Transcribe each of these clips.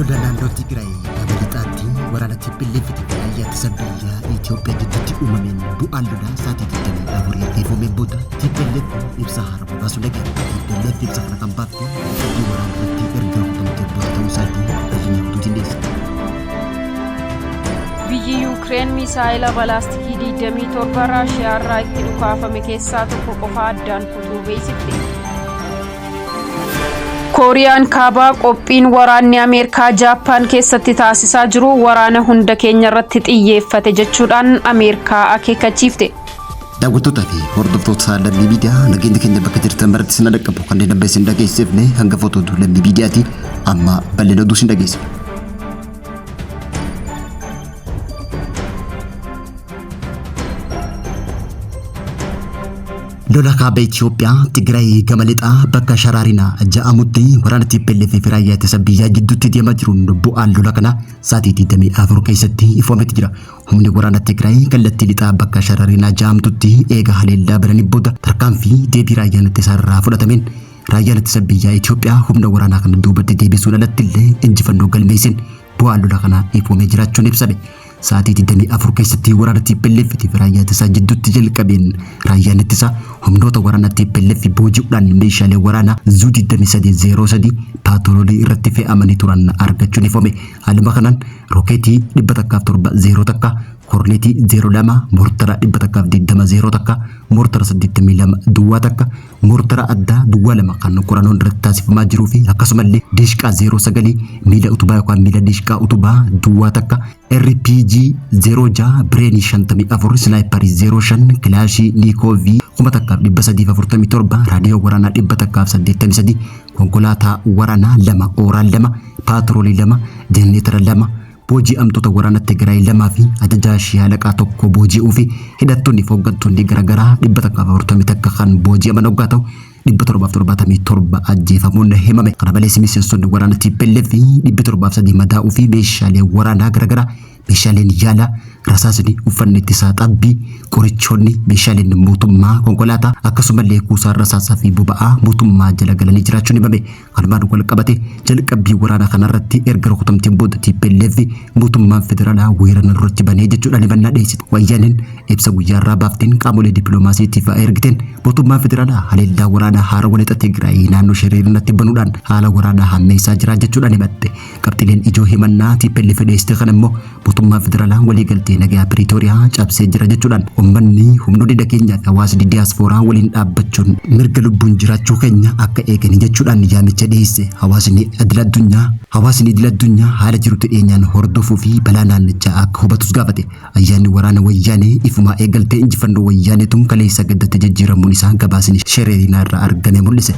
Lola naannoo Tigraay gama lixaatti waraana TPLF fi raayyaa ittisa biyyaa Itoophiyaa gidduutti uumameen bu'aan lolaa sa'aatii 24 erga ifoomeen booda TPLF ibsa haarawaa baasuu dhaga'ame. TPLF ibsa kana kan baafte jalqabbii waraana irratti erga rukutamtee booda ta'uu isaatii bal'inaan oduutiin dhiyeessa. Biyyi Yuukireen misaa'ila balaastikii 27 Raashiyaa irraa itti dhukaafame keessaa tokko qofa addaan kutuu beeksifte. Kooriyaan Kaabaa qophiin waraanni Ameerikaa Jaappaan keessatti taasisaa jiru waraana hunda keenya irratti xiyyeeffate jechuudhaan Ameerikaa akeekkachiifte. Daawwattootaa fi hordoftoota Lammii Miidiyaa, nageenya keenya bakka jirtan maratti isin dhaqqabu. Kanneen amma isin dhageessifne hangafoota oduu Lammii Miidiyaati. Amma bal'ina oduu isin dhageessifna. Lola kaaba Itoophiyaa Tigraay gama lixaa bakka Sharaarina ja'amutti waraana TPLF fi raayyaa ittisa biyyaa jidduutti deemaa jiruun bu'aan lola kanaa sa'aatii 24 keessatti ifoometti jira. Humni waraana Tigraay kallattii lixaa bakka Shararinaa ja'amtutti eega haleellaa bananii booda tarkaanfii deebii raayyaan ittisaa irraa fudhatameen raayyaan ittisa biyyaa Itoophiyaa humna waraanaa kana duubatti deebisuun alatti illee injifannoo galmeesseen bu'aan lola kanaa ifoomee jiraachuun ibsame. Sa'aatii 24 keessatti waraana TPLF fi raayyaa ittisaa jidduutti jalqabeen raayyaan ittisaa humnoota waraana TPLF booji'uudhaan meeshaalee waraanaa Zuu 2303 paatroolii irratti fe'amanii turan argachuun ifoome. Haaluma kanaan rookeetii 107 0 takka, korneetii 02, mortara 120 0 takka, mortara 82 duwwaa takka, mortara addaa duwwaa 2 kan qorannoon irratti taasifamaa jiruu fi akkasumallee diishqaa 09 miila utubaa yookaan miila diishqaa utubaa duwwaa takka, RPG 06, bireenii 54, snaayiparii 05, kilaashii Niikoo V 1347, raadiyoo waraanaa 183, konkolaataa waraanaa 2, ooraal 2, paatroolii 2, jenereetara 2, booji'amtoota waraana Tigraay 2 fi ajajaa shaalaqaa 1 booji'uu fi hidhattoonni fi hooggantoonni garaagaraa 141 kan booji'aman hoggaa ta'u 777 ajjeefamuun himame. Kana malees miseensonni waraana TPLF 703 madaa'uu fi meeshaalee waraanaa garaagaraa, meeshaaleen yaalaa, rasaasni, uffanni ittisaa xabbii, qorichoonni, meeshaaleen mootummaa, konkolaataa akkasumallee kuusaan rasaasaa fi boba'aa mootummaa jala galanii jiraachuun himame. Kanumaan wal qabate jalqabbii waraanaa kanarratti erga rukutamteen booda TPLF mootummaan federaalaa weerara irratti banee jechuudhaan himannaa dhiyeessite. Wayyaaneen ibsa guyyaarraa baafteen qaamolee dippiloomaasiitiif ergiteen mootummaan federaalaa haleellaa waraanaa haarawaa lixa Tigraay naannoo Shireerinatti banuudhaan haala waraanaa hammeessaa jira jechuudhaan himatte. Qabxileen ijoo himannaa TPLF dhiyeessite kana immoo mootummaan federaalaa waliigaltee nagaa Piriitooriyaa cabsee jira jechuudhaan uummanni, humnoonni nageenyaa fi hawaasni diyaaspooraa waliin dhaabbachuun mirga lubbuun jiraachuu keenya akka eeganii jechuudhaan yaamicha dhiyeesse. Hawaasni idil addunyaa haala jirutti dhiyeenyaan hordofuu fi balaa naannichaa akka hubatus gaafate. Ayyaanni waraana wayyaanee ifumaa eegaltee injifannoo wayyaaneetuun kaleessa gaddatti jijjiiramuun isaa gabaasni Shereerinaa irraa argame mul'ise.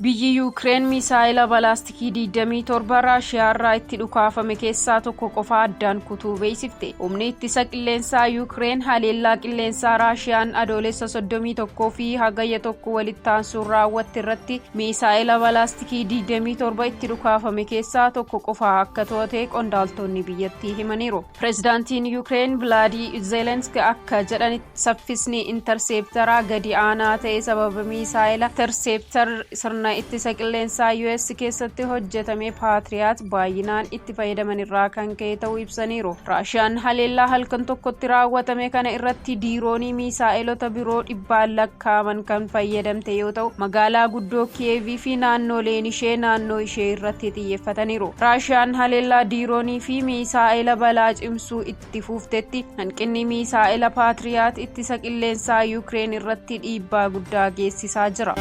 Biyyi Yuukireen misaa'ila balaastikii 27 Raashiyaa irraa itti dhukaafame keessaa tokko qofa addaan kutuu beeksifte. Humni ittisa qilleensaa Yuukireen haleellaa qilleensaa Raashiyaan Adoolessa 31 fi Hagayya 1 walitti aansuun raawwatte irratti misaa'ila balaastikii 27 itti dhukaafame keessaa tokko qofa akka to'ate qondaaltonni biyyattii himaniiru. Pireezidaantiin Yuukireen Vilaadii Zeelenski akka jedhanitti saffisni intarseeptaraa gadi aanaa ta'e sababa misaa'ila interseeptar sirna ittisa qilleensaa US keessatti hojjetame Paatriyaat baay'inaan itti fayyadaman irraa kan ka'e ta'uu ibsaniiru. Raashiyaan haleellaa halkan tokkotti raawwatame kana irratti diiroonii misaa'ilota biroo dhibbaan lakkaa'aman kan fayyadamte yoo ta'u, magaalaa guddoo Kiyeevii fi naannoleen ishee naannoo ishee irratti xiyyeeffataniiru. Raashiyaan haleellaa diiroonii fi misaa'ila balaa cimsuu itti fuftetti. Hanqinni misaa'ila Paatriyaat ittisa qilleensaa Yuukireen irratti dhiibbaa guddaa geessisaa jira.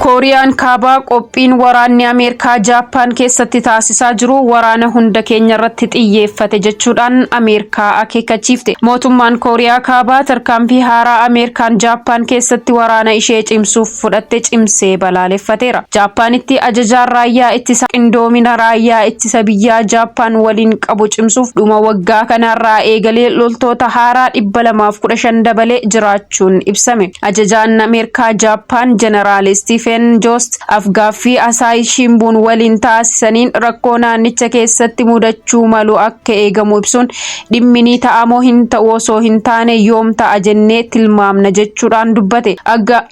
Kooriyaan Kaabaa qophiin waraanni Ameerikaa Jaappaan keessatti taasisaa jiru waraana hunda keenya irratti xiyyeeffate jechuudhaan Ameerikaa akeekkachiifte. Mootummaan Kooriyaa Kaabaa tarkaanfii haaraa Ameerikaan Jaappaan keessatti waraana ishee cimsuuf fudhatte cimsee balaaleffateera. Jaappaanitti ajajaan raayyaa ittisa qindoomina raayyaa ittisa biyyaa Jaappaan waliin qabu cimsuuf dhuma waggaa kanarraa eegalee loltoota haaraa 215 dabalee jiraachuun ibsame. Ajajaan Ameerikaa Jaappaan Jeneraal Stephen Kiristeen Joost afgaaffii Asaayi Shimbuun waliin taasisaniin rakkoo naannicha keessatti mudachuu malu akka eegamu ibsuun, dhimmi ni ta'amoo hin ta'u osoo hin taane yoom ta'a jennee tilmaamna jechuudhaan dubbate.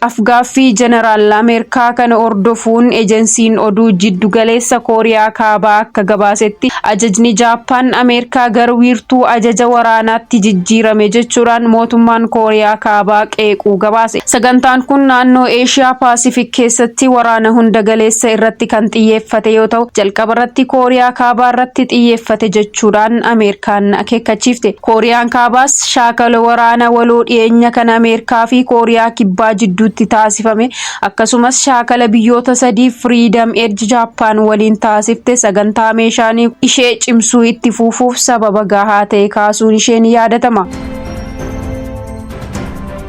Afgaaffii jeneraal Ameerikaa kana hordofuun ejensiin oduu jiddu galeessa Kooriyaa Kaabaa akka gabaasetti, ajajni Jaappaan Ameerikaa gara wiirtuu ajaja waraanaatti jijjiirame jechuudhaan mootummaan Kooriyaa Kaabaa qeequu gabaase. Sagantaan kun naannoo Eeshiyaa Paasifik keessatti waraana hunda galeessa irratti kan xiyyeeffate yoo ta'u, jalqaba irratti Kooriyaa Kaabaa irratti xiyyeeffate jechuudhaan Ameerikaan akeekkachiifte. Kooriyaan Kaabaas shaakala waraana waloo dhiyeenya kana Ameerikaa fi Kooriyaa Kibbaa jidduutti taasifame, akkasumas shaakala biyyoota sadii Freedom Edge Jaappaan waliin taasifte sagantaa meeshaan ishee cimsuu itti fufuuf sababa gahaa ta'e kaasuun ishee ni yaadatama.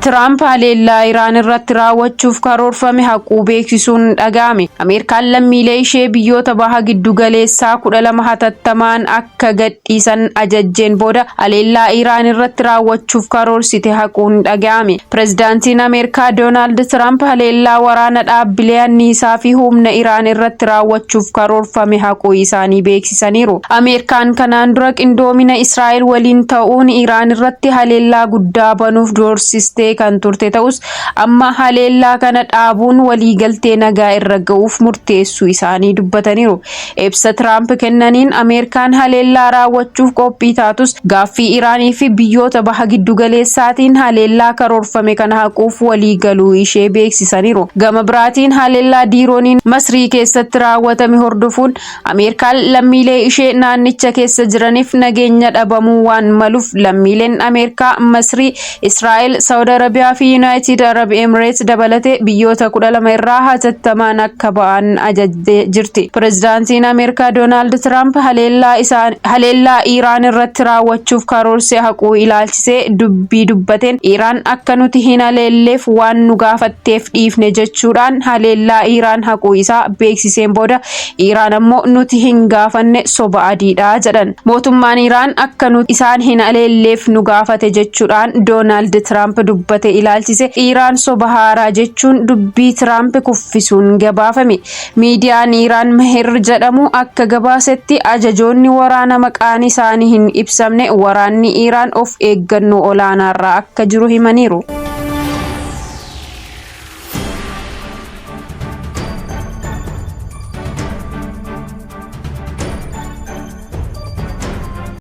Tiraamp haleellaa Iraan irratti raawwachuuf karoorfame haquu beeksisuun dhaga'ame. Ameerikaan lammiilee ishee biyyoota baha giddu galeessaa 12 hatattamaan akka gadhiisan ajajjeen booda haleellaa Iraan irratti raawwachuuf karoorsite haquun dhaga'ame. Pireezidaantiin Ameerikaa Doonaald Tiraamp haleellaa waraana dhaabbilee anniisaa fi humna Iraan irratti raawwachuuf karoorfame haquu isaanii beeksisaniiru. Ameerikaan kanaan dura qindoomina Israa'el waliin ta'uun Iraan irratti haleellaa guddaa banuuf doorsistee kan turte ta'us, amma haleellaa kana dhaabuun waliigaltee nagaa irra ga'uuf murteessuu isaanii dubbataniiru. Ibsa Tiraamp kennaniin, Ameerikaan haleellaa raawwachuuf qophii taatus gaaffii Iraanii fi biyyoota baha giddugaleessaatiin haleellaa karoorfame kana haquuf waliigaluu ishee beeksisaniiru. Gama biraatiin, haleellaa diirooniin Masrii keessatti raawwatame hordofuun Ameerikaan lammiilee ishee naannicha keessa jiraniif nageenya dhabamuu waan maluuf lammiileen Ameerikaa Masrii, Israa'el, Saawud Arabiyaa fi Yuunaayitid Arab Emireets dabalatee biyyoota 12 irraa hatattamaan akka ba'an ajajjee jirti. Pireezidaantiin Ameerikaa Doonaald Tiraamp haleellaa Iraan irratti raawwachuuf karoorse haquu ilaalchisee dubbii dubbateen, Iraan akka nuti hin haleelleef waan nu gaafatteef dhiifne jechuudhaan haleellaa Iraan haquu isaa beeksiseen booda, Iraan ammoo nuti hin gaafanne, soba adiidha jedhan. Mootummaan Iraan akka nuti isaan hin haleelleef nu gaafate jechuudhaan Doonaald Tiraamp dubbate ilaalchise Iraan soba haaraa jechuun dubbii Tiraamp kuffisuun gabaafame. Miidiyaan Iraan Meher jedhamu akka gabaasetti, ajajoonni waraana maqaan isaanii hin ibsamne waraanni Iraan of eeggannoo olaanaarra akka jiru himaniiru.